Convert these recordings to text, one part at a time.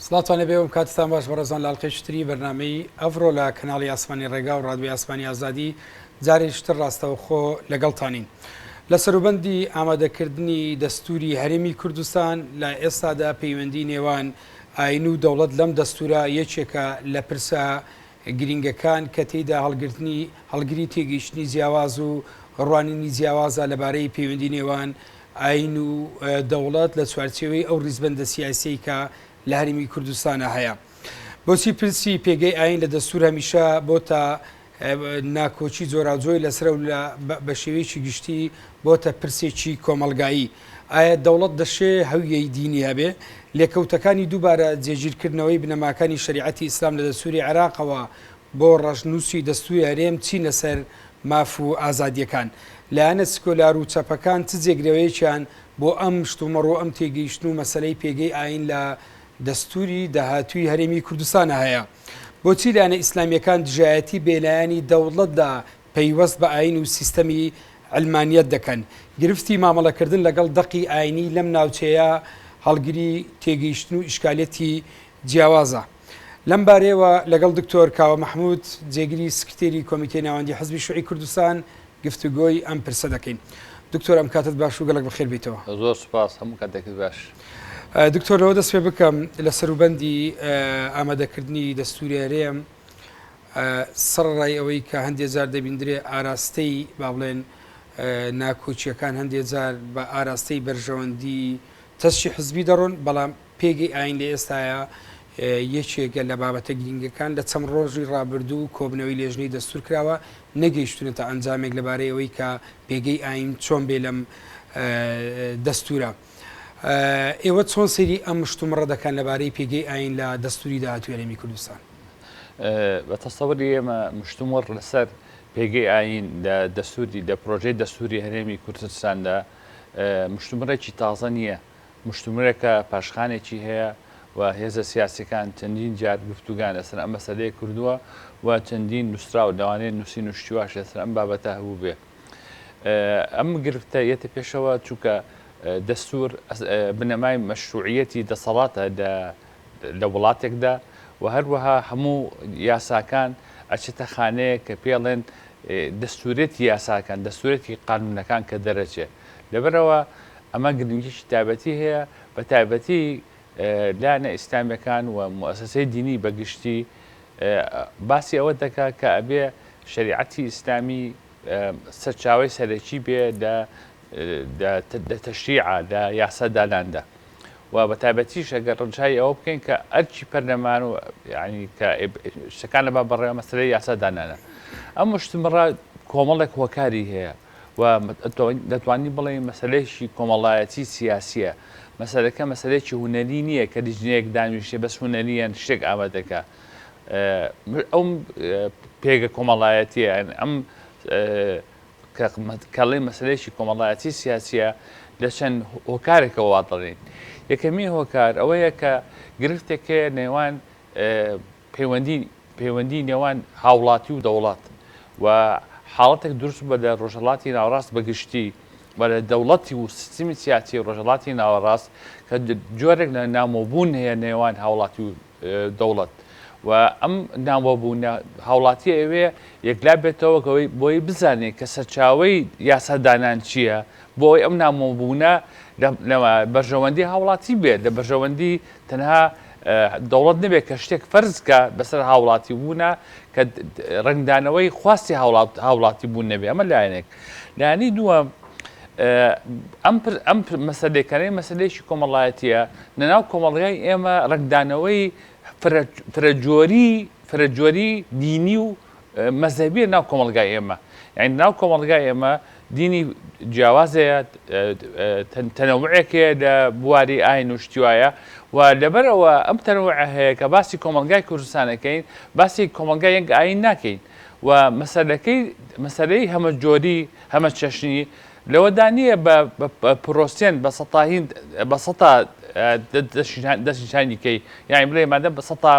سڵاوتان لێبێ و کاتتان باش بەڕێزان لە ئەڵقەیەکی تری بەرنامەی ئەڤڕۆ لە کەناڵی ئاسمانی ڕێگا و ڕادیۆی ئاسمانی ئازادی جارێکی تر ڕاستەوخۆ لەگەڵتانین لە سەروبەندی ئامادەکردنی دەستوری هەرێمی کوردستان لە ئێستادا پەیوەندی نێوان ئاین و دەوڵەت لەم دەستورە یەکێکە لە پرسە گرینگەکان کە تێیدا هەڵگرتنی هەڵگری تێگەیشتنی جیاواز و ڕوانینی جیاوازە لەبارەی پەیوەندی نێوان ئایین و دەوڵەت لە چوارچێوەی ئەو ڕیزبەندە سیاسیەی کە لە هەرێمی کوردستانا هەیە. بۆچی پرسی پێگەی ئایین لە دەستوور هەمیشە بۆتە ناکۆکی جۆراوجۆری لەسەرە و بە شێوەیەکی گشتی بۆتە پرسێکی کۆمەڵگایی؟ ئایا دەوڵەت دەشێ هەویەی دینی هەبێ؟ لێکەوتەکانی دووبارە جێگیرکردنەوەی بنەماکانی شەریعەتی ئیسلام لە دەستووری عێراقەوە بۆ ڕەشنووسی دەستووری هەرێم چین لەسەر ماف و ئازادییەکان؟ لایەنە سکۆلار و چەپەکان چ جێگرەوەیەکیان بۆ ئەم شتومەڕ و ئەم تێگەیشتن و مەسەلەی پێگەی ئایین لە دەستووری داهاتووی هەرێمی کوردستانا هەیە؟ بۆچی لایەنە ئیسلامییەکان دژایەتی بێلایەنی دەوڵەت لە پەیوەست بە ئایین و سیستەمی عەلمانیەت دەکەن؟ گرفتی مامەڵەکردن لەگەڵ دەقی ئایینی لەم ناوچەیە هەڵگری تێگەیشتن و ئیشکالیەتی جیاوازە. لەم بارەیەوە لەگەڵ دکتۆر کاوە مەحمود، جێگری سکرتێری کۆمیتەی ناوەندی حزبی شوعی کوردستان گفتوگۆی ئەم پرسە دەکەین. دکتۆر ئەم کاتەت باش و گەلەک بەخێر بێیتەوە. زۆر سوپاس، هەموو کاتێکت باش. دکتۆر لەوە دەست پێ بکەم لە سەروبەندی ئامادەکردنی دەستوری هەرێم سەڕەڕای ئەوەی کە هەندێ جار دەبیندرێ ئاراستەی با بڵێن ناکۆکییەکان هەندێ جار بە ئاراستەی بەرژەوەندی تەسکی حزبی دەڕۆن بەڵام پێگەی ئایین لە ئێستایا یەکێکە لە بابەتە گرینگەکان، لە چەند ڕۆژی ڕابردوو کۆبنەوەی لێژنەی دەستوور کراوە، نەگەیشتوونەتە ئەنجامێک لەبارەی ئەوەی کە پێگەی ئایین چۆن بێ لەم دەستوورە. ئێوە چۆن سەیری ئەم مشتومڕە دەکەن لەبارەی پێگەی ئایین لە دەستووری داهاتووی هەرێمی کوردستان؟ بە تەسەوری ئێمە مشتومڕ لەسەر پێگەی ئایین لە دەستووری لە پرۆژەی دەستووری هەرێمی کوردستاندا مشتومڕێکی تازە نییە. مشتومرێکە پاشخانێکی هەیە و هێزە سیاسیەکان چەندین جار گفتوگان لەسەر ئەم مەسەلەیە کردووە و چەندین نووسراو لەوانەیە نووسین و شتی واش لەسەر ئەم بابەتە هەبووبێ. ئەم گرفتە یەتە پێشەوە چونکە دەستور بنەمای مەشروعیەتی دەسەڵاتە لە لە وڵاتێکدا و هەروەها هەموو یاساکان ئەچێتە خانەیە کە پێڵێن دەستورێتی یاساکان دەستورێتی قانونەکان کە دەرەچێ لەبەرئەوە ئەمە گرنگیی تایبەتی هەیە، بە تایبەتی لایەنە ئیسلامییەکان و موئەسەسەی دینی بە گشتی باسی ئەوە دەکات کە ئەبێ شەریعەتی ئیسلامی سەرچاوەی سەرەکی بێ لە لە تەشریعا لە یاساداناندا و بە تایبەتیش ئەگەر ڕجای ئەوە بکەین کە ئەرکی پەرلەمان و یعنی کە شتەکان لە با بەڕێوە مەسەلەی یاسادانانە ئەم مشتومڕە کۆمەڵێک هۆکاری هەیە و دەتوانین بڵێین مەسەلەیەکی کۆمەڵایەتی سیاسییە، مەسەلەکە مەسەلەیەکی هونەری نییە کە لیژنەیەک دانیشێ بەس هونەرییان شتێک ئامادەکا. ئەو پێگە کۆمەڵایەتییە ئەم کە مەسەلەیەکی کۆمەڵایەتی سیاسییە لە چەند هۆکارێکەوە وا دەڵێین. یەکەمین هۆکار ئەوەیە کە گرفتێک هەیە نێوان پەیوەندی پەیوەندی نێوان هاوڵاتی و دەوڵەت و حاڵەتێک دروست بووە لە ڕۆژهەڵاتی ناوەڕاست بە گشتی و لە دەوڵەتی و سیستمی سیاسی ڕۆژهەڵاتی ناوەڕاست کە جۆرێک لە نامۆبوون هەیە نێوان هاوڵاتی و دەوڵەت و ئەم نامۆبوونە هاوڵاتی ئەوێ یەکلا بێتەوە کەەوەی بۆی بزانێت کە سەرچاوەی یاسادانان چییە بۆ ئەوەی ئەم نامۆبوونە لە بەرژەوەندی هاوڵاتی بێت لە بەرژەوەندی تەنها دەوڵەت نەبێت کە شتێک فەرز کا بەسەر هاوڵاتی بوونە کە ڕەنگدانەوەی خواستی هاوڵاتی بوون نەبێ ئەمە لایەنێک لایەنی دووەم ئەم ئەم مەسەلەکەی مەسلەیەکی کۆمەڵایەتیە لەناو کۆمەڵگای ئێمە ڕەنگدانەوەی فرەجۆری فرەجۆری دینی و مەزهەبیە ناو کۆمەڵگای ئێمە یانی ناو کۆمەڵگای ئێمە دینی جیاواز هەیە تەنەوعێک هەیە لە بواری ئاین و شتی وایە و لەبەرئەوە ئەم تەنەوعە هەیە کە باسی کۆمەڵگای کوردستان ئەکەین باسی کۆمەڵگای یەک ئاین ناکەین و مەسەلەکەی مەسەلەی هەمەجۆری هەمەچەشنی لەوەدا نییە بە پرۆسێن بە سەتاهین بە سەتا دەستنیشانی کەی یانی بڵێ مادەم بە سەتا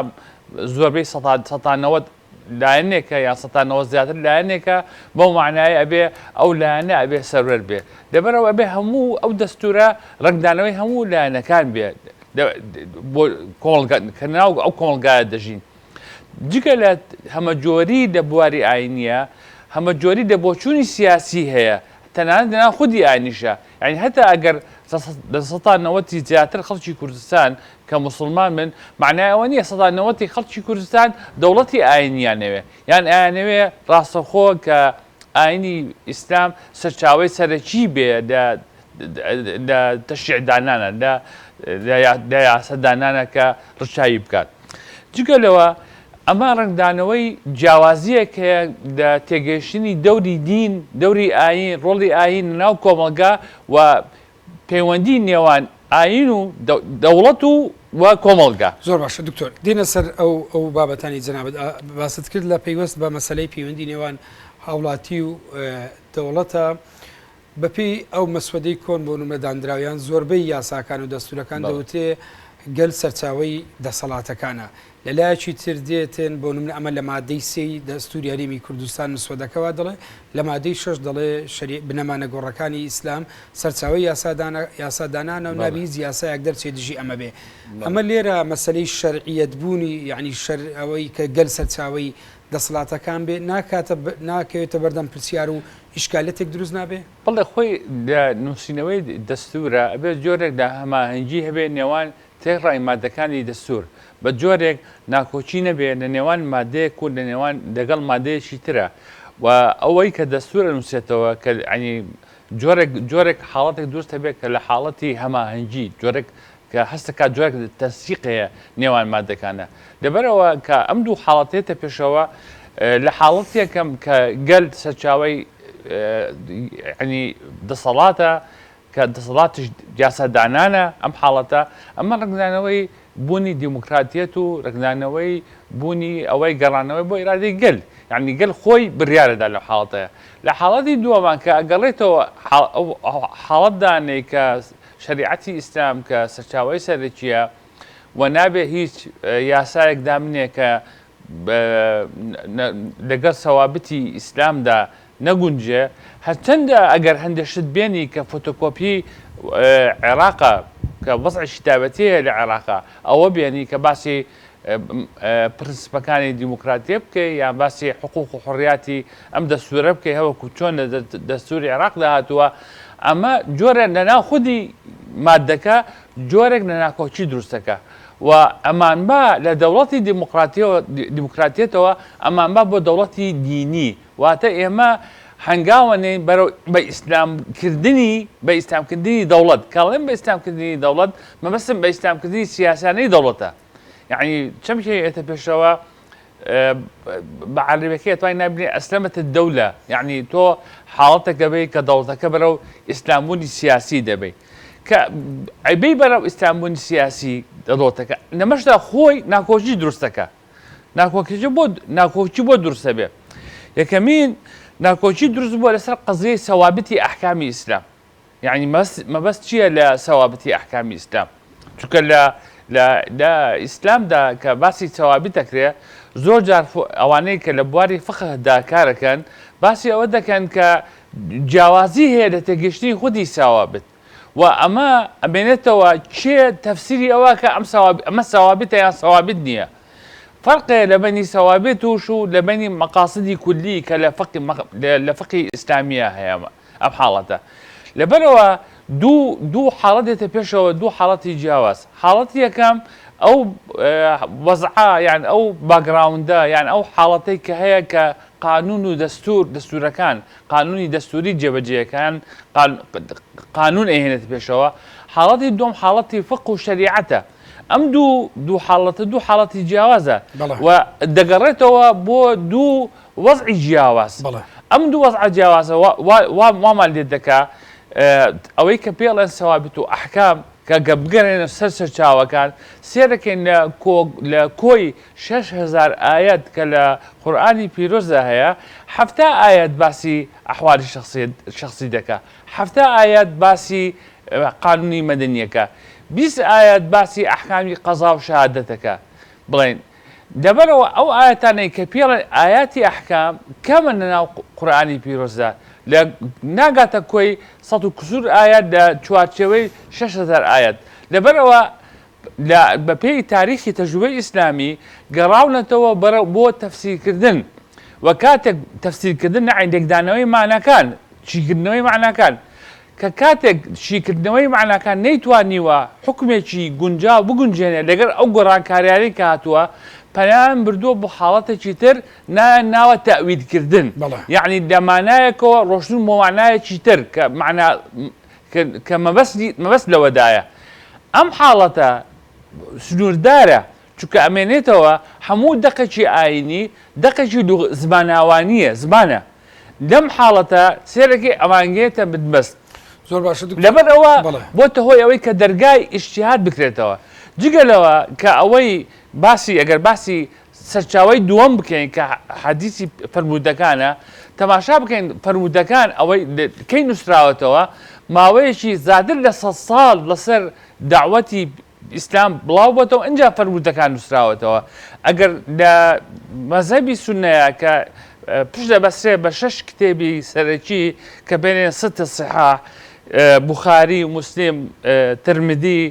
زۆربەی سەتا سەتا 90 لایەنێکە یان 90% زیاتر لایەنێکە بەو مەعنایە ئەبێ ئەو لایەنە ئەبێ سەروەر بێ لەبەرئەوە ئەبێ هەموو ئەو دەستوورە ڕەنگدانەوەی هەموو لایەنەکان بێ. بۆ کۆمەڵگا کە ناو ئەو کۆمەڵگایە دەژین. جگە لە هەمەجۆری لە بواری ئاینیە، هەمەجۆری لە بۆچوونی سیاسی هەیە، تەنانەت لەناو خودی ئاینیشا. یانی هەتا ئەگەر لە سەتا نەوەتی زیاتر خەڵکی کوردستان کە موسڵمان بن، مەعنای ئەوە نییە سەتا نەوەتی خەڵکی کوردستان دەوڵەتی ئاینییان ئەوێ، یان ئەیانەوێ ڕاستەوخۆ کە ئاینی ئیسلام سەرچاوەی سەرەکی بێ لە لە تەشریع دانانە، لە لە یاسا دانانە کە ڕچاوی بکات. جگە لەوە ئەمە ڕەنگدانەوەی جیاوازییەک هەیە لە تێگەیشتنی دەوری دین، دەوری ئایین، ڕۆڵی ئایین لە ناو کۆمەڵگا و پەیوەندی نێوان ئایین و دەوڵەت و و کۆمەڵگا. زۆر باشە دکتۆر، دێینە سەر ئەو ئەو بابەتانەی جەنابت باست کرد لە پەیوەست بە مەسەلەی پەیوەندی نێوان هاوڵاتی و دەوڵەتە، بەپێی ئەو مەسوەدەی کۆن بۆ نمونە داندراو یان زۆربەی یاساکان و دەستورەکان دەوترێ گەل سەرچاوەی دەسەڵاتەکانە لە لایەکی تر دێتن بۆ نمونە ئەمە لە مادەی سێی دەستوری هەرێمی کوردستان مسوەدەکە وا دەڵێ لە مادەی شەش دەڵێ شەری بنەما نەگۆڕەکانی ئیسلام سەرچاوەی یاسادانە یاسادانانە و نابی هیچ یاسایەک دەرچێ دژی ئەمە بێ ئەمە لێرە مەسەلەی شەرعیەت بوونی یعنی شەر ئەوەی کە گەل سەرچاوەی دەسەڵاتەکان بێ ناکاتە ناکەوێتە بەردەم پرسیار و ئیشکالەتێک دروست نابێ؟ بەڵێ خۆی لە نووسینەوەی دەستوورا ئەبێ جۆرێک لە هەماهەنگی هەبێ نێوان تێکڕای ماددەکانی دەستوور بە جۆرێک ناکۆکی نەبێ لە نێوان ماددەیەک و لە نێوان لەگەڵ ماددەیەکی ترا و ئەوەی کە دەستوور ئەنووسێتەوە کە یانی جۆرێک جۆرێک حاڵەتێک دروست هەبێ کە لە حاڵەتی هەماهەنگی جۆرێک کە هەست دەکات جۆرێک تەنسیق هەیە نێوان مادەکانە لەبەرئەوە کە ئەم دوو حاڵەت دێتە پێشەوە لە حاڵەت یەکەم کە گەل سەرچاوەی ینی دەسەڵاتە کە دەسەڵاتیش یاسادانانە ئەم حاڵەتە ئەمە ڕەنگدانەوەی بوونی دیموکراتیەت و ڕەنگدانەوەی بوونی ئەوەی گەڕانەوەی بۆ ئیرادەی گەل یعنی گەل خۆی بڕیارەدا لەو حاڵەتەیە لە حاڵەتی دووەمان کە ئەگەڕێتەوە حاڵەتدانەی کە شەریعەتی ئیسلام کە سەرچاوەی سەرەکییە و نابێ هیچ یاسایەک دابنێ کە لەگەڵ سەوابتی ئیسلامدا نەگونجێ، هەرچەندە ئەگەر هەندێ شت بێنی کە فۆتۆکۆپی عێراقە کە وەزعێکی تایبەتی هەیە لە عێراقا ئەوە بێنی کە باسی پرنسپەکانی دیموکراتیە بکەی یان باسی حقوق و حڕیاتی ئەم دەستورە بکەی هەوەکو چۆن لە دەستوری عێراقدا هاتووە ئەمە جۆرە لە ناو خودی مادەکە جۆرێک لە ناکۆکی دروستەکە و ئەمانبا لە دەوڵەتی دیموکراتیەوە دیموکراتیەتەوە ئەمانبا بۆ دەوڵەتی دینی واتە ئێمە هەنگاوە نێین بەرەو بە ئیسلام کردنی بە ئیسلام کردنی دەوڵەت کاڵێم بە ئیسلام کردنی دەوڵەت مەبەستم بە ئیسلام کردنی سیاسانەی دەوڵەتە یعنی چەمکێک ئێتە پێشەوە بە عەرەبیەکەی ئەتوانی نابینێ ئەسلەمەت الدەولە یعنی تۆ حاڵەتێک ئەبەی کە دەوڵەتەکە بەرەو ئیسلامبوونی سیاسی دەبەی کە ئەبەی بەرەو ئیسلامبوونی سیاسی دەوڵەتەکە لەمەشدا خۆی ناکۆکی دروستەکە ناکۆکی بۆ ناکۆکی بۆ دروستە بێ یەکەمین ناکۆکی دروست بووە لەسەر قەزیەی سەوابتی ئەحکامی ئیسلام یەعنی مەبەست چییە لە سەوابتی ئەحکامی ئیسلام؟ چونکە لە لە لە ئیسلامدا کە باسی سەوابت دەکرێ زۆر جار ئەوانەی کە لە بواری فقهدا کارەکەن باسی ئەوە دەکەن کە جیاوازی هەیە لە تێگەیشتنی خودی سەوابت و ئەمە ئەمێنێتەوە کێ تەفسیری ئەوە کە ئەم سەواب ئەمە سەوابتە یان سەوابت نییە فەرق هەیە لە بەینی سەوابت و لە بەینی مەقاسدی کولی کە لە فقی لە فقی ئیسلامیە هەیە ئەم حاڵەتە. لەبەرئەوە دوو دوو حاڵەت دێتە پێشەوە دوو حاڵەتی جیاواز. حاڵەتی یەکەم ئەو وەزعە یان ئەو باگراوندە یان ئەو حاڵەتەی کە هەیە کە قانون و دەستور دەستورەکان قانونی دەستوری جێبەجێیەکان قانون ئەیهێنێتە پێشەوە. حاڵەتی دووەم حاڵەتی فقه و شەریعەتە. ئەم دوو دوو حاڵەتە دوو حاڵەتی جیاوازە و دەگەڕێتەوە بۆ دوو وەزعی جیاواز. ئەم دوو وەزعە جیاوازە وامان لێ دەکا ئەوەی کە پێی ئەڵێن سەوابت و ئەحکام کە گە بگەرێنە سەر سەرچاوەکان سێرەکەین لە کۆ لە کۆی 6000 ئایەت کە لە قورئانی پیرۆزدا هەیە 70 ئایەت باسی ئەحوالی شخصی شخصی دەکا 70 ئایەت باسی قانونی مەدەنیەکە 20 ئایەت باسی ئەحکامی قەزا و شەهادەتەکە بڵێن لەبەرئەوە ئەو ئایەتانەی کە پێڵێن ئایاتی ئەحکام کەمن لەناو قورئانی پیرۆزدا لە ناگاتە کۆی سەد و کسور ئایەت لە چوارچێوەی 6000 ئایەت لەبەرئەوە لە بەپێی تاریخی تەجروبەی ئیسلامی گەڕاونەتەوە بەرەو بۆ تەفسیرکردن و کاتێک تەفسیرکردن نەعی لێکدانەوەی ماناکان شیکردنەوەی مەعناکان کە کاتێک شیکردنەوەی مەعناکان نەیتوانیوە حوکمێکی گونجاو بگونجێنێ لەگەڵ ئەو گۆڕانکاریانەی کە هاتووە پەنایان بردووە بۆ حاڵەتێکی تر نایان ناوە تەئویل کردن یەعنی لە مانایەکەوە ڕۆشتن بۆ مانایەکی تر کە مەعنا کە مەبەستی مەبەست لەوەدایە ئەم حاڵەتە سنووردارە چونکە ئەمێنێتەوە هەموو دەقێکی ئایینی دەقێکی زماناوانییە زمانە لەم حاڵەتە سێرەکەی ئەمانگەیەتە بنبەست. زۆر باشە دکتۆر. لەبەر ئەوە بەڵێ. بۆتە هۆی ئەوەی کە دەرگای ئیجتیهاد بکرێتەوە. جگە لەوە کە ئەوەی باسی ئەگەر باسی سەرچاوەی دووەم بکەین کە حەدیسی فەرموودەکانە، تەماشا بکەین فەرموودەکان ئەوەی کەی نووسراوەتەوە ماوەیەکی زیاتر لە سەد ساڵ لەسەر دەعوەتی ئیسلام بڵاو بۆتەوە ئینجا فەرموودەکان نووسراوەتەوە ئەگەر لە مەزهەبی سوننەیە کە پشت دەبەسترێ بە شەش کتێبی سەرەکی کە بێنێن ست صحاح بوخاری موسلیم ترمدی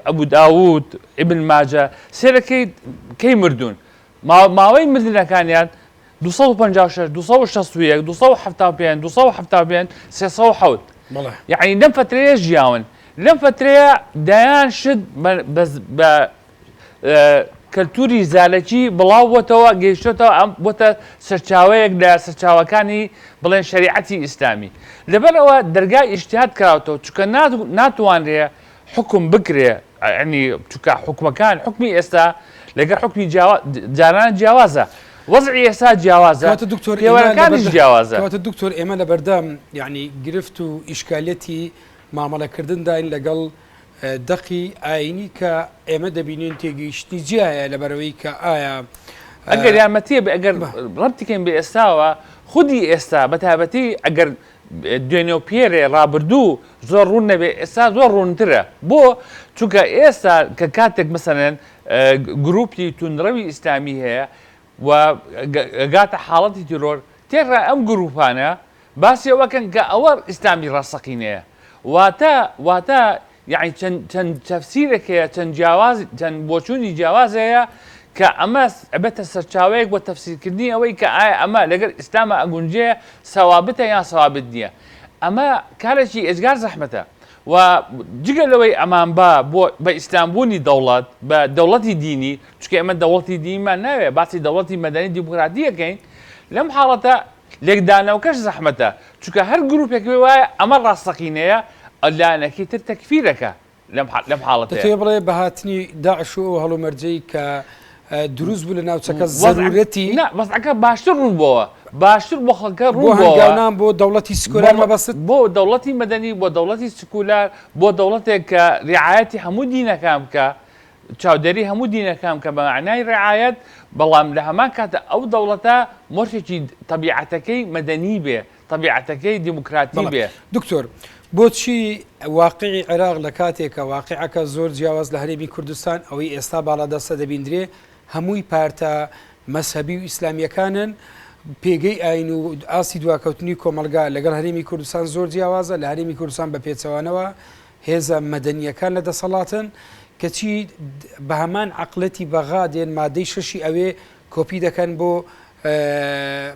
ئەبو داود ئیبن ماجە سێرەکەی کەی مردوون ماوەی مردنەکانیان 256 261 275 275 307 یعنی لەم فترەیە ژیاون لەم فترەیە دەیان شت بە کەلتوری زالەکی بڵاو بۆتەوە گەیشتۆتەوە ئەم بۆتە سەرچاوەیەک لە سەرچاوەکانی بڵێن شەریعەتی ئیسلامی لەبەر ئەوە دەرگای ئیجتیهاد کراوەتەوە چونکە ناتوانرێ حوکم بکرێ یعنی چونکە حوکمەکان حوکمی ئێستا لەگەڵ حوکمی جاران جیاوازە وەزعی ئێستا جیاوازە کەواتە دکتۆر ئێمە پێوەرەکانیش لەبەردەم جیاوازە. کەواتە دکتۆر ئێمە لەبەردەم یعنی گرفت و ئیشکالیەتی مامەڵەکردنداین لەگەڵ دەقی ئایینی کە ئێمە دەبینین تێگەیشتنی جیایە لەبەرئەوەی کە ئایا ئەگەر یارمەتیە بێ ئەگەر ڕەبتی کەین بە ئێستاوە خودی ئێستا بە تایبەتی ئەگەر دوێنێ و پێرێ ڕابردوو زۆر ڕوون نەبێ ئێستا زۆر ڕوونترە بۆ چونکە ئێستا کە کاتێک مەسەلەن گروپی توندڕەوی ئیسلامی هەیە و گاتە حاڵەتی تیرۆر تێکڕای ئەم گروپانە باسی ئەوە کەن کە ئەوە ئیسلامی ڕاستەقینەیە واتە واتە یەعنی چەند چەند تەفسیرێک هەیە چەند جیاواز چەند بۆچوونی جیاواز هەیە کە ئەمە ئەبێتە سەرچاوەیەک بۆ تەفسیرکردنی ئەوەی کە ئایا ئەمە لەگەر ئیسلامە ئەگونجێ سەوابتە یان سەوابت نییە ئەمە کارێکی ئێجگار زەحمەتە و جگە لەوەی ئەمان با بۆ بە ئیسلامبوونی دەوڵەت بە دەوڵەتی دینی چونکە ئێمە دەوڵەتی دینیمان ناوێ باسی دەوڵەتی مەدەنی دیموکراتی ئەکەین لەم حاڵەتە لێکدانەوەکەش زەحمەتە چونکە هەر گروپێک پێی وایە ئەمە ڕاستەقینەیە لایەنەکەی تر تەکفیرەکە لەم حاڵەتەیە. دەتەوێ بڵێ بە هاتنی داعش و ئەو هەڵومەرجەی کە دروست بوو لە ناوچەکە زەرورەتی. نا وەزعەکە باشتر ڕوون بۆوە باشتر بۆ خەڵکە ڕوون بۆ هەنگاونان بۆ دەوڵەتی سکولار مەبەستت؟ بۆ دەوڵەتی مەدەنی بۆ دەوڵەتی سکولار بۆ دەوڵەتێک کە ڕعایەتی هەموو دینەکان بکا چاودێری هەموو دینەکان بکە بە مەعنای ڕعایەت، بەڵام لە هەمان کاتدا ئەو دەوڵەتە مۆرکێکی تەبیعەتەکەی مەدەنی بێ، تەبیعەتەکەی دیموکراتی بەڵێ بێ. دکتۆر، بۆچی واقعی عێراق لە کاتێکا واقعەکە زۆر جیاواز لە هەرێمی کوردستان، ئەوەی ئێستا باڵادەستە دەبیندرێ هەمووی پارتە مەزهەبی و ئیسلامییەکانن، پێگەی ئایین و ئاستی دواکەوتنی کۆمەڵگا لەگەڵ هەرێمی کوردستان زۆر جیاوازە، لە هەرێمی کوردستان بە پێچەوانەوە هێزە مەدەنییەکان لە دەسەڵاتن، کەچی بە هەمان عەقڵێتی بەغا دێن مادەی شەشی ئەوێ کۆپی دەکەن بۆ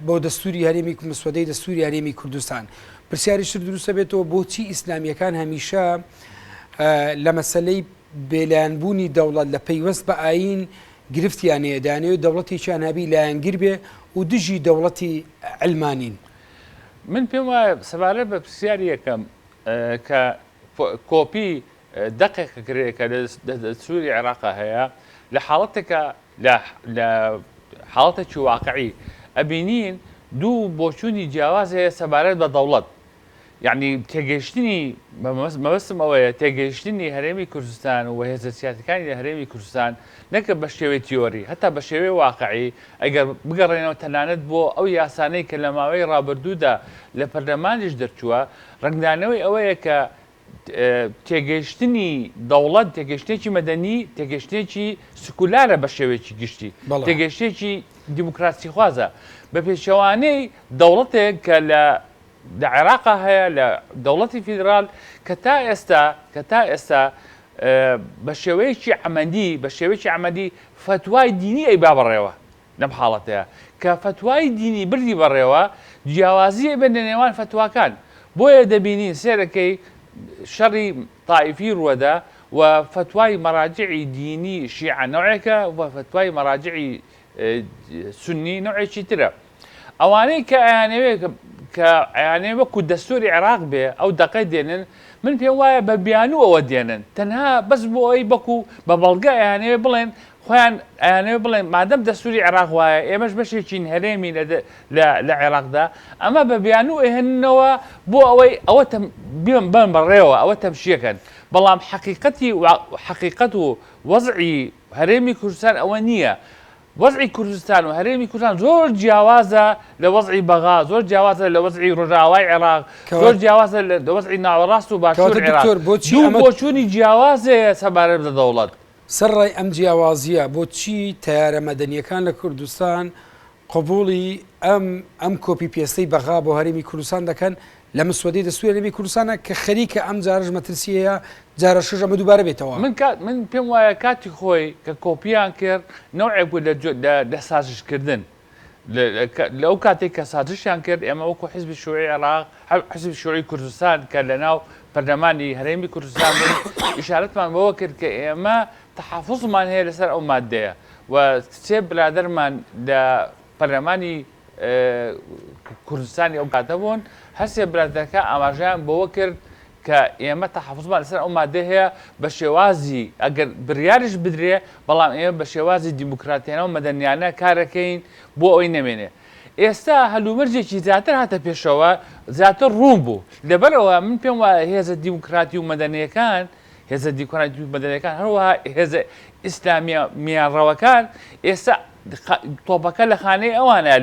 بۆ دەستوری هەرێمی مسوەدەی دەستوری هەرێمی کوردستان. پرسیاریش تر دروست دەبێتەوە بۆچی ئیسلامییەکان هەمیشە لە مەسەلەی بێلایەنبوونی دەوڵەت لە پەیوەست بە ئایین گرفتیان هەیە، دەیانەوێت دەوڵەتێکیان هەبی لایەنگر بێ و دژی دەوڵەتی عەلمانین؟ من پێم وایە سەبارەت بە پرسیاری یەکەم کە کۆپی دەقێک ئەکرێ کە لە دەستووری عێراقا هەیە لە حاڵەتێکا لە حاڵەتێکی واقعی ئەبینین دوو بۆچوونی جیاواز هەیە سەبارەت بە دەوڵەت یعنی تێگەیشتنی مەبەستم ئەوەیە تێگەیشتنی هەرێمی کوردستان و هێزە سیاسەکانی لە هەرێمی کوردستان نەکە بە شێوەی تیۆری هەتا بە شێوەی واقعی ئەگەر بگەڕێنەوە تەنانەت بۆ ئەو یاسانەی کە لە ماوەی ڕابردوودا لە پەرلەمانیش دەرچووە ڕەنگدانەوەی ئەوەیە کە تێگەیشتنی دەوڵەت تێگەیشتنێکی مەدەنی، تێگەیشتنێکی سکولارە بە شێوەیەکی گشتی، تێگەیشتنێکی دیموکراسیخوازە، بە پێچەوانەی دەوڵەتێک کە لە لە عێراقا هەیە لە دەوڵەتی فیدرال کە تا ئێستا کە تا ئێستا بە شێوەیەکی عەمەلی بە شێوەیەکی عەمەلی فەتوای دینی ئەیبا بەڕێوە لەم حاڵەتەیا کە فەتوای دینی بردی بەڕێوە جیاوازی ئەبێت لە نێوان فەتواکان بۆیە دەبینین سێرەکەی شەڕی تائیفی ڕوەدا و فەتوای مەراجعی دینی شیعە نەوعێکە و فەتوای مەراجعی سوننی نەوعێکی ترە. ئەوانەی کە ئەیانەوێ کە ئەیانەوێ وەکو دەستوری عێراق بێ ئەو دەقەی دێنن من پێم وایە بە بیانوو ئەوە دێنن تەنها بەس بۆ ئەوەی بەکو بە بەڵگە ئەیانەوێ بڵێن خۆیان ئەیانەوێ بڵێن مادەم دەستوری عێراق وایە ئێمەش بەشێکین هەرێمی لە عێراقدا ئەمە بە بیانوو ئەهێننەوە بۆ ئەوەی ئەوە بن بەڕێوە ئەوە تەمشیەکەن بەڵام حەقیقەتی حەقیقەت و وەزعی هەرێمی کوردستان ئەوە نییە وەزعی کوردستان و هەرێمی کوردستان زۆر جیاوازە لە وەزعی بەغا، زۆر جیاوازە لە وەزعی ڕۆژئاوای عێراق، زۆر جیاوازە لە وەزعی ناوەڕاست و باشوور کەواتە عێراق. دکتۆر بۆچی دوو ئەمە بۆچوونی جیاواز هەیە سەبارەت بە دەوڵەت. سەرەڕای ئەم جیاوازییە بۆچی تەیارە مەدەنییەکان لە کوردستان قبوڵی ئەم ئەم کۆپی پێستەی بەغا بۆ هەرێمی کوردستان دەکەن لە مسوەدەی دەستوری هەرێمی کوردستانە کە خەریکە ئەم جارەش مەترسی هەیە جارەشەش ئەمە دووبارە بێتەوە. من کات من پێم وایە کاتی خۆی کە کۆپیان کرد نەوعێک بوو لە لە لە سازش کردن لە ئەو کاتێک کە سازشیان کرد ئێمە وەکو حزبی شوعی عێراق حزبی شوعی کوردستان کە لە ناو پەرلەمانی هەرێمی کوردستان بووین ئیشارەتمان بەوە کرد کە ئێمە تەحەفوزمان هەیە لەسەر ئەو مادەیە و سێ برادەرمان لە پەرلەمانی کوردستانی ئەو کاتە بوون، هەرسێ برادەرەکە ئاماژەیان بەوە کرد کە ئێمە تەحەفوزمان لەسەر ئەو مادەیە هەیە بە شێوازی ئەگەر بریاریش بدرێ بەڵام ئێمە بە شێوازی دیموکراتیانە و مەدەنیانە کارەکەین بۆ ئەوەی نەمێنێ. ئێستا هەلومەرجێکی زیاتر هاتە پێشەوە، زیاتر ڕوون بوو. لەبەرئەوە من پێم وایە هێزە دیموکراتی و مەدەنییەکان هێزە دیموکراتی و مەدەنیەکان هەروەها هێزە ئیسلامیە میانڕەوەکان ئێستا تۆپەکە لە خانەی ئەوانە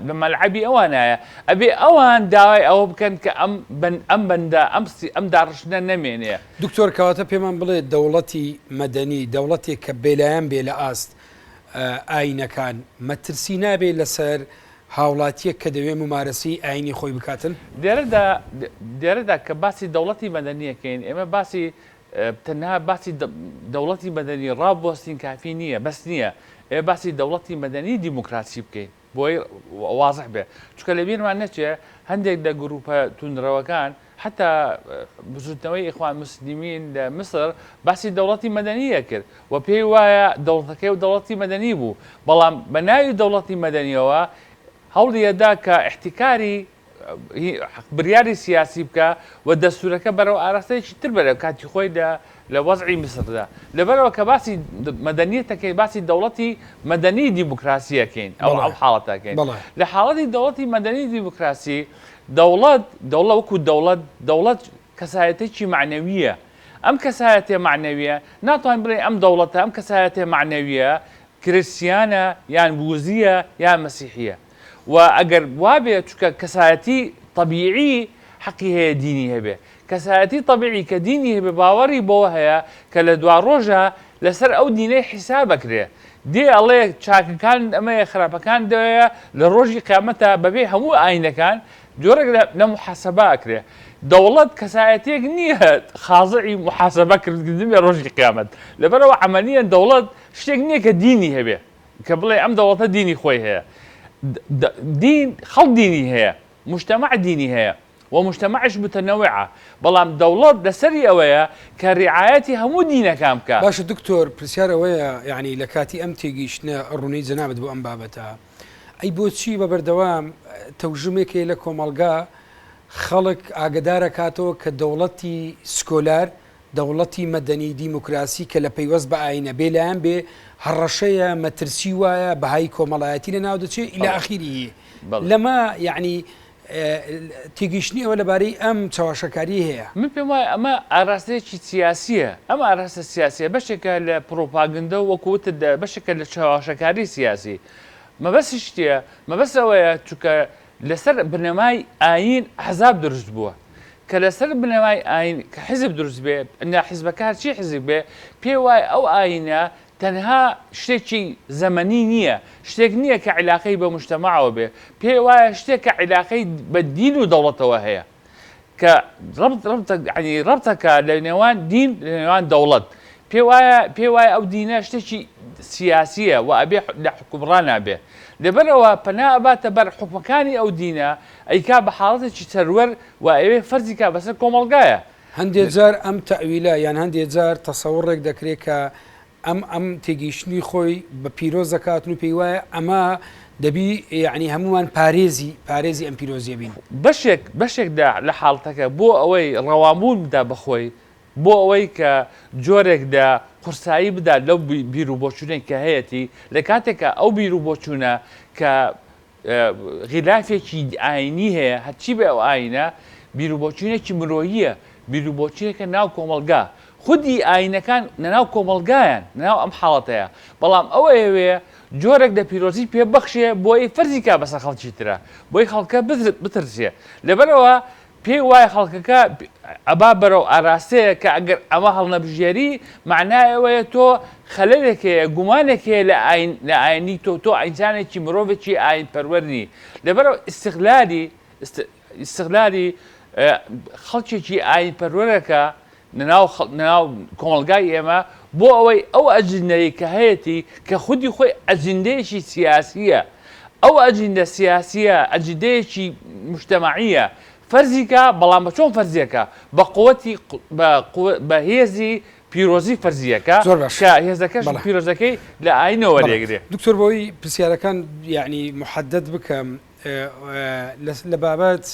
لە مەلعەبی ئەوانایە ئەبێ ئەوان داوای ئەوە بکەن کە ئەم ئەم بەندە ئەم ئەم داڕشتنە نەمێنێ. دکتۆر کەواتە پێمان بڵێ دەوڵەتی مەدەنی دەوڵەتێک کە بێلایەن بێ لە ئاست ئاینەکان مەترسی نابێ لەسەر هاوڵاتیەک کە دەوێ مومارەسەی ئاینی خۆی بکاتن؟ لێرەدا لێرەدا کە باسی دەوڵەتی مەدەنی ئەکەین ئێمە باسی تەنها باسی دەوڵەتی مەدەنی ڕابوەستین کافی نییە بەس نییە ئێ باسی دەوڵەتی مەدەنی دیموکراسی بکەین بۆی وازح بێ چونکە لە بیرمان نەچێ هەندێک لە گروپە توندڕەوەکان حتا بزوتنەوەی ئیخوان موسلیمین لە میسر باسی دەوڵەتی مەدەنی ئەکرد و پێی وایە دەوڵەتەکەی و دەوڵەتی مەدەنی بوو بەڵام بە ناوی دەوڵەتی مەدەنیەوە هەوڵی ئەدا کە ئیحتیکاری بریاری سیاسی بکا و دەستورەکە بەرەو ئاراستەیەکی تر بەرێ کاتی خۆی لە لە وەزعی میسردا لەبەرئەوە کە باسی مەدەنیەت ئەکەین باسی دەوڵەتی مەدەنی دیموکراسی ئەکەین ئەو ئەو حاڵەتە ئەکەین لە حاڵەتی دەوڵەتی مەدەنی دیموکراسی دەوڵەت دەوڵە وەکو دەوڵەت دەوڵەت کەسایەتێکی مەعنەوییە ئەم کەسایەتێ مەعنەویە ناتوانین بڵێین ئەم دەوڵەتە ئەم کەسایەتێ مەعنەویە کریستیانە یان بوزیە یان مەسیحیە و ئەگەر وابێ چونکە کەسایەتی تەبیعی حەقی هەیە دینی هەبێ کەسایەتی تەبیعی کە دینی هەبێ باوەڕی بەوە هەیە کە لە دواڕۆژا لەسەر ئەو دینەی حیساب ئەکرێ دێ ئەڵێ چاکەکانت ئەمەیە خراپەکانت ئەوەیە لە ڕۆژی قیامەتا بەپێی هەموو ئاینەکان جۆرێک لە موحاسەبە ئەکرێ دەوڵەت کەسایەتیەک نییە خازعی موحاسەبە کردن بێ ڕۆژی قیامەت لەبەرئەوە عەمەلیەن دەوڵەت شتێک نییە کە دینی هەبێ کە بڵێ ئەم دەوڵەتە دینی خۆی هەیە دین خەڵک دینی هەیە موجتەمەع دینی هەیە و موجتەمەعیش متەنەوعە بەڵام دەوڵەت لەسەری ئەوەیە کە ریعایەتی هەموو دینەکان بکا. باشە دکتۆر پرسیار ئەوەیە یانی لە کاتی ئەم تێگەیشتنە ڕوونەی جەنابت بۆ ئەم بابەتە ئەی بۆچی بە بەردەوام تەوژمێک هەیە لە کۆمەڵگا خەڵک ئاگەدارەکاتەوە کە دەوڵەتی سکۆلار دەوڵەتی مەدەنی دیموکراسی کە لە پەیوەست بە ئاینە بێ لایەن بێ هەڕەشەیە مەترسی وایە بەهای کۆمەڵایەتی لە ناو دەچێ الی اخره لەمە یەعنی تێگەیشتنی ئێوە لەبارەی ئەم چەواشەکارییە هەیە؟ من پێم وایە ئەمە ئاراستەیەکی سیاسییە، ئەم ئاراستە سیاسییە بەشێکە لە پڕوپاگندە و وەکو وتت بەشێکە لە چەواشەکاری سیاسی. مەبەستیش چییە؟ مەبەست ئەوەیە چونکە لەسەر بنەمای ئایین ئەحزاب دروست بووە. کە لەسەر بنەمای ئایین کە حیزب دروست بێ، ئینجا حیزبەکە هەرچی حیزب بێ، پێی وایە ئەو ئایینە تەنها شتێکی زەمەنی نییە، شتێک نییە کە عیلاقەی بە موجتەمەعەوە بێ، پێی وایە شتێکە عیلاقەی بە دین و دەوڵەتەوە هەیە. کە ڕەبت ڕەبتە یعنی ڕەبتەکە لە نێوان دین لە نێوان دەوڵەت پێ وایە پێ وایە ئەو دینە شتێکی سیاسیە و ئەبێ لە حوکمڕانا بێ لەبەرئەوە پەنا ئەباتە بەر حوکمەکانی ئەو دینە ئەیکا بە حاڵەتێکی سەروەر و ئەیەوێ فەرزی کا بەسەر کۆمەڵگایە. هەندێ جار ئەم تەئویلە یان هەندێ جار تەسەوڕێک دەکرێ کە ئەم ئەم تێگەیشتنی خۆی بە پیرۆز دەکاتن و پێی وایە ئەمە دەبی یەعنی هەموومان پارێزی پارێزی ئەم پیرۆزیە بین. بەشێک بەشێک لە لە حاڵەتەکە بۆ ئەوەی ڕەوابوون بدا بە خۆی بۆ ئەوەی کە جۆرێک لە قورسایی بدات لەو بیر و بۆچوونەی کە هەیەتی، لە کاتێکا ئەو بیر و بۆچوونە کە غیلافێکی ئایینی هەیە، هەرچی بێ ئەو ئایینە بیر و بۆچوونێکی مرۆییە، بیر و بۆچوونێکە ناو کۆمەڵگا. خودی ئایینەکان لەناو کۆمەڵگایان، لەناو ئەم حاڵەتەیە، بەڵام ئەو ئەیەوێ جۆرێک لە پیرۆزی پێ ببەخشێ بۆی فەرزی کا بەسەر خەڵکی ترا، بۆی خەڵکە بترسێ. لەبەرئەوە پێی وایە خەڵکەکە ئەبا بەرەو ئاراستەیە کە ئەگەر ئەمە هەڵنەبژێری مەعنای ئەوەیە تۆ خەلەلێک هەیە گومانێک هەیە لە ئاین لە ئاینی تۆ تۆ ئینسانێکی مرۆڤێکی ئاین پەروەر نی لەبەرەوە ئیستغلالی ئیستغلالی خەڵکێکی ئاین پەروەرەکە لەناو لەناو کۆمەڵگای ئێمە بۆ ئەوەی ئەو ئەجندەی کە هەیەتی کە خودی خۆی ئەجندەیەکی سیاسییە ئەو ئەجندە سیاسییە ئەجندەیەکی مجتەمەعییە فەرزی کا بەڵام بە چۆن فەرزیەکە بە قوتی بە بە هێزی پیرۆزی فەرزیەکە زۆر باش کە هێزەکەش بەڵێ پیرۆزەکەی لە ئاینەوە بەڵێ وەریەگرێ. دکتۆر بۆی پرسیارەکان یەعنی محەدەد بکەم لە بابەت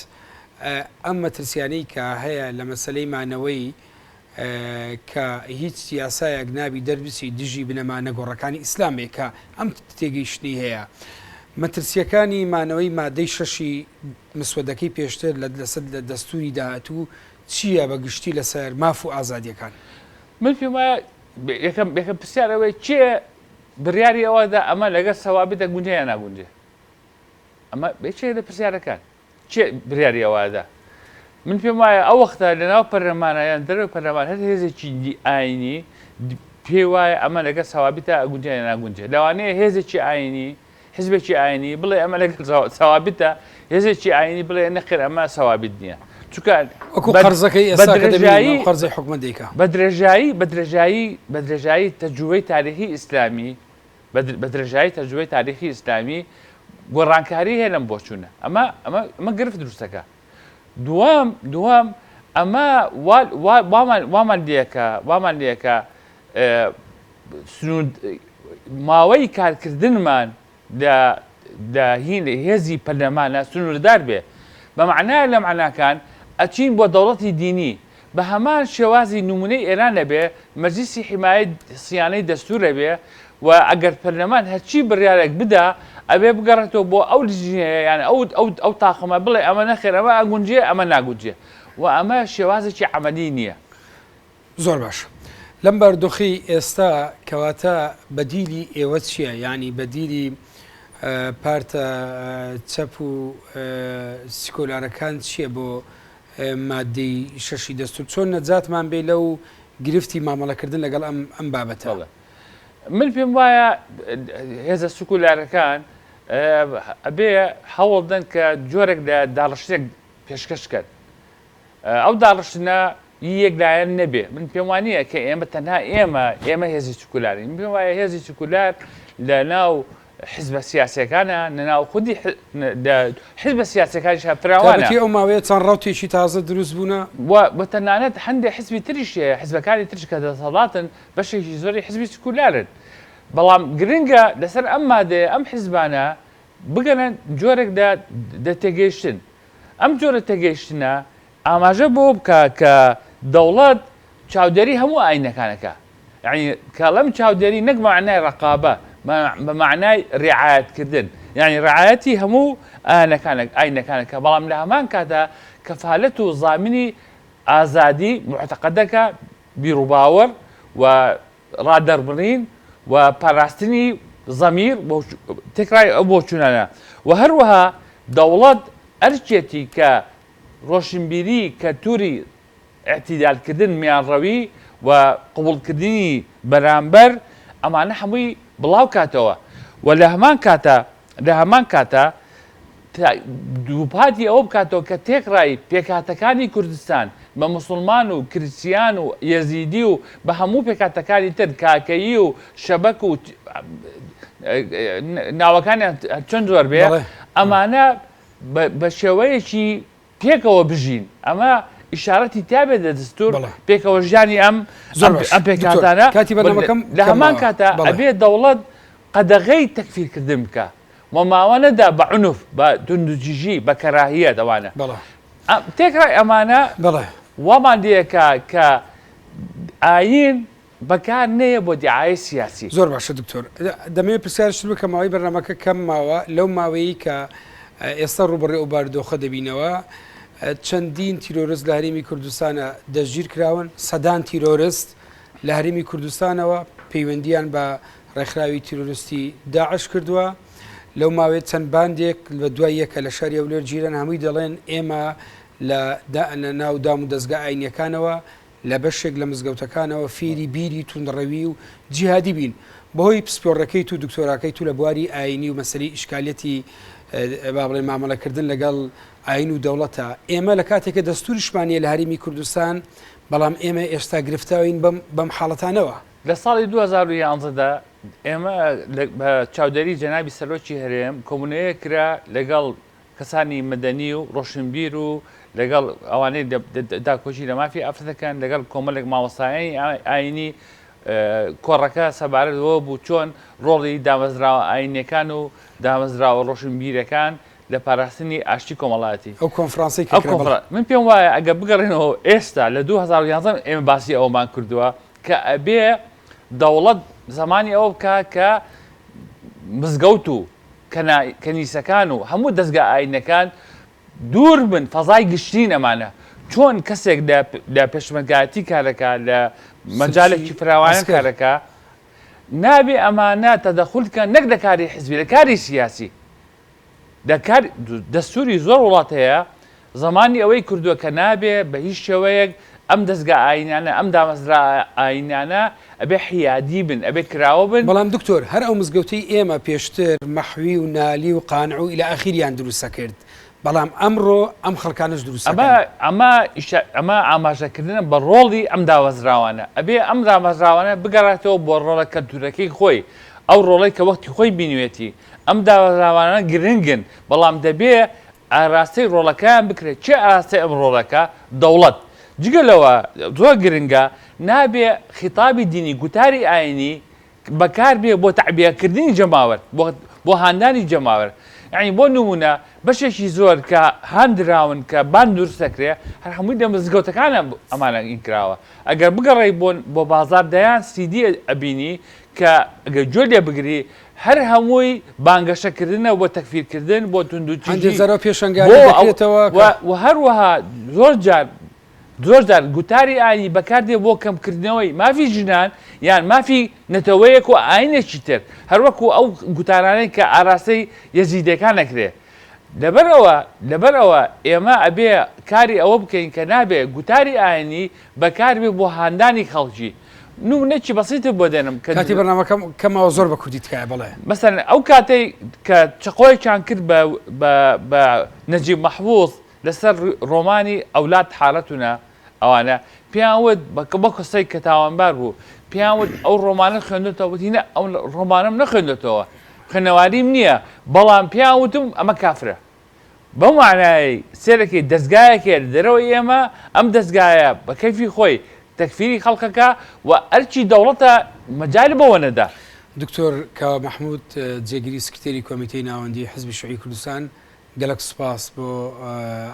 ئەم مەترسیانەی کە هەیە لە مەسەلەی مانەوەی کە هیچ یاسایەک نابی دەربچی دژی بنەما نەگۆڕەکانی ئیسلام بێ کە ئەم تێگەیشتنی هەیە مەترسیەکانی مانەوەی مادەی شەشی مسوەدەکەی پێشتر لە لەسەر لە دەستوری داهاتوو چییە بە گشتی لەسەر ماف و ئازادیەکان؟ من پێم وایە یەکەم یەکەم پرسیار ئەوەیە کێ بڕیاری ئەوە دا ئەمە لەگەڵ سەوابت دەگونجێ یان ناگونجێ؟ ئەمە یەکێک لە پرسیارەکان. کێ بریاری ئەوە ئەدا؟ من پێم وایە ئەو وەختە لەناو پەرلەمانە یان دەرەوەی پەرلەمان هەر هێزێکی ئاینی پێی وایە ئەمە لەگەڵ سەوابیتە ئەگونجێ یان ناگونجێ لەوانەیە هێزێکی ئاینی حزبێکی ئاینی بڵێ ئەمە لەگەڵ سەوابیتە هێزێکی ئاینی بڵێ نەخێر ئەمە سەوابیت نییە چونکە وەکو قەرزەکەی ئێستا کە دەبینین ئەو قەرزەی حکومەت دەیکا بە درێژایی بە درێژایی بە درێژایی تەجروبەی تاریخی ئیسلامی بە درێژایی تەجروبەی تاریخی ئیسلامی گۆڕانکاری هەیە لەم بۆچوونە ئەمە ئەمە ئەمە گرفت دروستەکە دووەم دووەم ئەمە وامان وامان لەکە وامان لەکە سنوور ماوەی کارکردنمان لە لە هین هێزی پەرلەمانە سنووردار بێ بە معنای لە معناکان ئەچین بۆ دەوڵەتی دینی بە هەمان شێوازی نموونەی ئێران ئەبێ مەجلیسی حیمایەی سیانەی دەستوور ئەبێ و ئەگەر پەرلەمان هەرچی بڕیارێک بدا ئەبێ بگەڕێتەوە بۆ ئەو لیژنەیە یان ئەو ئەو ئەو تاقمە بڵێ ئەمە نەخێر ئەمە ئەگونجێ ئەمە ناگونجێ و ئەمە شێوازێکی عەمەلی نییە. زۆر باش لەم بارودۆخەی ئێستا کەواتە بەدیلی ئێوە چییە؟ یانی بەدیلی پارتە چەپ و سیکۆلارەکان چییە بۆ ماددەی شەشی دەستور چۆن نەجاتمان بێ لەو گرفتی مامەڵەکردن لەگەڵ ئەم ئەم بابەتە؟ بەڵێ من پێم وایە هێزە سکولارەکان ئەبێ هەوڵ بدەن کە جۆرێک لە داڕشتنێک پێشکەش بکەن ئەو داڕشتنە ی یەک لایەن نەبێ من پێم وانییە کە ئێمە تەنها ئێمە ئێمە هێزی سکولارین من پێم وایە هێزی سکولار لە ناو حزبە سیاسیەکانە نەناو خودی حزبە سیاسیەکانیش هەر فراوانە. تایبەتی ئەو ماوەیە چەند ڕەوتێکی تازە دروست بوونە. و تەنانەت هەندێ حزبی تریش هەیە، حزبەکانی تریش کە دەسەڵاتن بەشێکی زۆری حزبی سکولارن. بەڵام گرنگە لەسەر ئەم مادەیە ئەم حزبانە بگەنە جۆرێک لە تێگەیشتن. ئەم جۆرە تێگەیشتنە ئاماژە بەوە بکا کە دەوڵەت چاودێری هەموو ئاینەکان ئەکا. یەعنی کەڵم چاودێری نەک بە مەعنای ڕەقابە بە مەعنای ڕعایەت کردن یەعنی ڕعایەتی هەموو ئایەنەکان ئاینەکان کە بەڵام لە هەمان کاتا کەفالەت و زامنی ئازادی موعتەقەدەکە بیروباوەڕ و ڕادەربڕین و پاراستنی زەمیر تێکڕای ئەو بۆچوونانە و هەروەها دەوڵەت ئەرکێتی کە ڕۆشنبیری کەلتوری ئیعتیدالکردن، میانڕەوی و قبوڵکردنی بەرامبەر، ئەمانە هەمووی بڵاوکاتەوە و لە هەمان کاتا لە هەمان کاتا. دووپاتی ئەوە بکاتەوە کە تێکڕای پێکهاتەکانی کوردستان بە موسڵمان و کریستیان و یەزیدی و بە هەموو پێکهاتەکانی تر کاکەیی و شەبەک و ناوەکانیان چەند زۆر بێ ئەمانە بە شێوەیەکی پێکەوە بژین ئەمە ئیشارەتی تیابێت لە دەستور پێکەوە ژیانی ئەم ئەم پێکهاتانە لە هەمان کاتا ئەبێ دەوڵەت قەدەغەی تەکفیرکردن بکە و ماوە نەدا بە عنف بە توندوتیژی بە کەراهیەت ئەوانە تێکڕای ئەمانە وامان لێکا کە ئایین بەکار نەیە بۆ دیعایەی سیاسی. زۆر باشە دکتۆر دەمەوێت پرسیارشت بکەم ماوەی بەرنامەکە کەم ماوە لەو ماوەیەی کە ئێستا ڕووبەڕووی ئەو بارودۆخە دەبینەوە چەندین تیرۆرست لە هەرێمی کوردستانە دەستگیر کراون سەدان تیرۆرست لە هەرێمی کوردستانەوە پەیوەندیان بە ڕێکخراوی تیرۆرستی داعش کردووە لەو ماوەیە چەند باندێک بە دوای یەکە لە شاری هەولێر گیران هەمووی دەڵێن ئێمە لە ناو دام و دەزگا ئاینیەکانەوە لە بەشێک لە مزگەوتەکانەوە فێری بیری توندڕەوی و جیهادی بین. بەهۆی پسپۆڕەکەیت و دکتۆراکەیت و لە بواری ئایینی و مەسەلەی ئیشکالیەتی با بڵێین مامەڵەکردن لەگەڵ ئایین و دەوڵەتە، ئێمە لە کاتێکە دەستوریشمان نییە لە هەرێمی کوردستان، بەڵام ئێمە ئێستا گرفتاوین بەم بەم حاڵەتانەوە. لە ساڵی 2011 دا ئێمە بە چاودێری جەنابی سەرۆکی هەرێم کۆبوونەوەیەک کرا لەگەڵ کەسانی مەدەنی و ڕۆشنبیر و لەگەڵ ئەوانەی داکۆکی لە مافی ئافرەت دەکەن، لەگەڵ کۆمەڵێک مامۆستایانی ئایینی، کۆڕەکە سەبارەت بەوە بوو چۆن ڕۆڵی دامەزراوە ئایینیەکان و دامەزراوە ڕۆشنبیرەکان لە پاراستنی ئاشتی کۆمەڵایەتی. ئەو کۆنفرانسەی کە کرا بەڵێ. من پێم وایە ئەگەر بگەڕێینەوە ئێستا لە 2011 ئێمە باسی ئەوەمان کردووە کە ئەبێ دەوڵەت زەمانی ئەوە بکا کە مزگەوت و کەنیسەکان و هەموو دەزگا ئاینەکان دوور بن فەزای گشتین ئەمانە چۆن کەسێک لە پێشمەرگایەتی کارەکە لە مەجالێکی فراوان کارەکە نابێ ئەمانە تەدەخول کە نەک لە کاری حزبی لە کاری سیاسی لە کار دەستوری زۆر وڵات هەیە زەمانی ئەوەی کردووە کە نابێ بە هیچ شێوەیەک ئەم دەزگا ئایینانە، ئەم دامەزرا ئایینانە ئەبێ حیادی بن، ئەبێ کراوە بن. بەڵام دکتۆر هەر ئەو مزگەوتەی ئێمە پێشتر مەحوی و نالی و قانع و الی ئاخیریان دروستەکرد، بەڵام ئەمڕۆ ئەم خەڵکانەش دروستەکەن. ئەمە ئەمە ئیشە ئەمە ئاماژەکردنە بە ڕۆڵی ئەم دامەزراوانە. ئەبێ ئەم دامەزراوانە بگەڕێتەوە بۆ ڕۆڵە کەلتوورەکەی خۆی، ئەو ڕۆڵەی کە وەختی خۆی بینیوێتی. ئەم دامەزراوانە گرنگن، بەڵام دەبێ ئاراستەی ڕۆڵەکەیان بکرێت، کێ ئاراستەی ئەم ڕۆڵەکە؟ دەوڵەت. جگە لەوە زۆر گرنگە نابێ خیتابی دینی، گوتاری ئاینی بەکار بێ بۆ تەعبیەکردنی جەماوەر، بۆ هاندانی جەماوەر. یەعنی بۆ نموونە بەشێکی زۆر کە هاندراون کە باند دروست دەکرێ هەر هەمووی لە مزگەوتەکانە ئەمانە ئین کراوە. ئەگەر بگەڕێی بۆ بۆ بازاڕ دەیان سیدی ئەبینی کە ئەگەر گوێ لێ بگری هەر هەمووی بانگەشە کردنە بۆ تەکفیر کردن بۆ توندوتیژی هەندێک جار ئەو پێشەنگانە بۆ ئەو دەکرێتەوە و کە. و هەروەها زۆر جار زۆر جار گوتاری ئایینی بەکار دێ بۆ کەم کردنەوەی مافی ژنان یان مافی نەتەوەیەک و ئایینێکی تر هەروەکو ئەو گوتارانەی کە ئاراستەی یەزیدیەکان ئەکرێ لەبەر ئەوە لەبەر ئەوە ئێمە ئەبێ کاری ئەوە بکەین کە نابێ گوتاری ئایینی بەکار بێ بۆ هاندانی خەڵکی نمونەیەکی بەسیتت بۆ دێنم کە کاتی بەرنامەکەم کەم ماوە زۆر بە کوردی تکایە بەڵێ. مەسەلەن ئەو کاتەی کە چەقۆیەکیان کرد بە بە بە نەجیب مەحفوز لەسەر ڕۆمانی ئەولاد حالەتونە ئەوانە پێیان وت بە بە کەسێک کە تاوانبار بوو پێیان وت ئەو ڕۆمانە خوێندۆتەوە وتی نە ئەو ڕۆمانەم نەخوێندۆتەوە خوێنەواریم نییە بەڵام پێیان وتم ئەمە کافرە بەو مانایەی سەیرەکەی دەزگایەک هەیە لە دەرەوەی ئێمە، ئەم دەزگایە بە کەیفی خۆی تەکفیری خەڵکەکا و ئەرکی دەوڵەتە مەجال بەوە نەدا. دکتۆر کاوە مەحمود جێگری سکرتێری کۆمیتەی ناوەندی حزبی شوعی کوردستان گەلەک سوپاس بۆ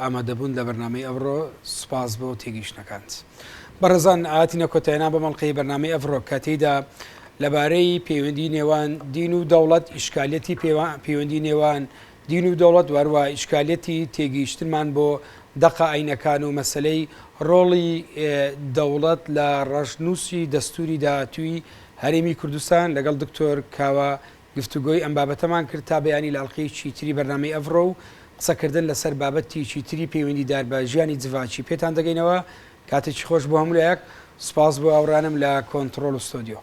ئامادەبوون لە بەرنامەی ئەمڕۆ سوپاس بۆ تێگەیشتنەکانت. بەڕێزان هاتینە کۆتاییان بەم ئەڵقەی بەرنامەی ئەڤڕۆ کە تێیدا لەبارەی پەیوەندی نێوان دین و دەوڵەت ئیشکالیەتی پەیوەندی نێوان دین و دەوڵەت و هەروەها ئیشکالیەتی تێگەیشتنمان بۆ دەقە ئاینەکان و مەسەلەی ڕۆڵی دەوڵەت لە ڕەشنووسی دەستووری داهاتووی هەرێمی کوردستان لەگەڵ دکتۆر کاوە گفتوگۆی ئەم بابەتەمان کرد تا بەیانی لە ئەڵقەیەکی تری بەرنامەی ئەڤڕۆ و قسەکردن لەسەر بابەتێکی تری پەیوەندیدار بە ژیانی جڤاکی پێتان دەگەینەوە کاتێکی خۆش بۆ هەموو لایەک سوپاس بۆ هاوڕێیانم لە کۆنتڕۆڵ و ستۆدیۆ.